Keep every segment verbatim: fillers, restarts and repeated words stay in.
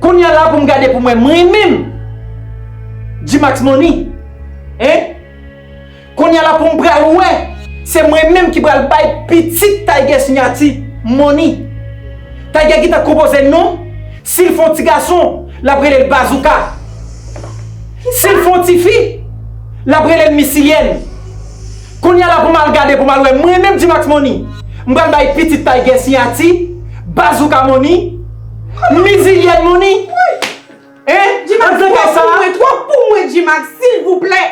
Kounye a la pou m gade pou m wè mwen menm, G-Max Money, en? Kounye a la pou m pral wè, se mwen menm ki pral bay pitit Tiger Sinyati Money. Tiger gentan konpoze non, si l fè yon ti gason, l ap rele l Bazouka. Si l fè yon ti fi, l ap rele l Misilyèn. Kounye a la pou m al gade pou m al wè mwen menm G-Max Money, m pral bay pitit Tiger Sinyati Bazouka Money, Misilyèn Money. En? G-Max, twòp pou mwen, twòp pou mwen, G-Max, silvouplè.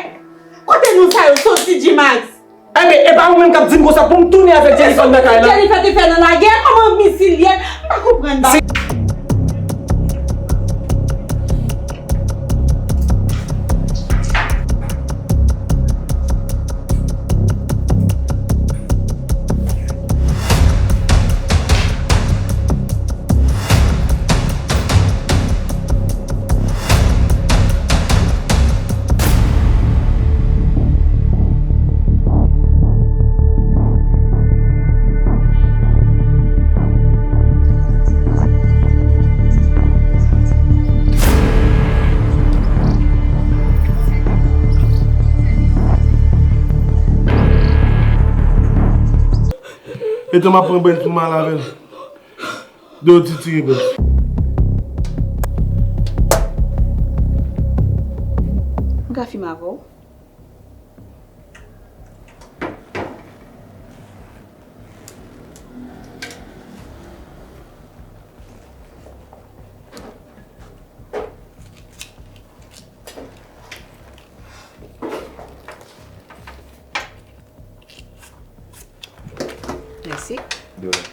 Kote non sa yo soti, G-Max? Enben, e pa ou menm k ap di m konsa pou m tounen avèk Jennifer nan kay la? Jennifer te fè nan lagè, kòman Misilyèn? M pa konprann ba. Etan m ap pran brèd pou m al avè l. Dlo titire brèd. M ka fimen avè w? Mèsi. De rien.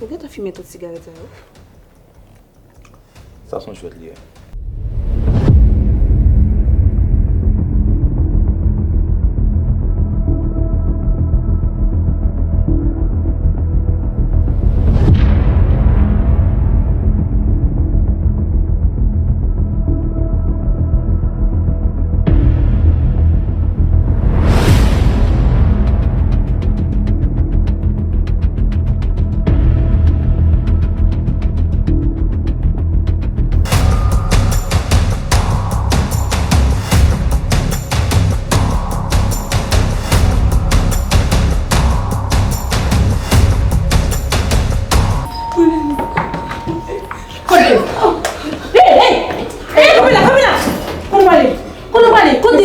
Ou gentan fimen tout sigarèt sa yo? Sa se yon jwèt li ye. Kote? Hey, hey! Hey, kanpe la, kanpe la! Kote w prale? Kote w prale? Kote?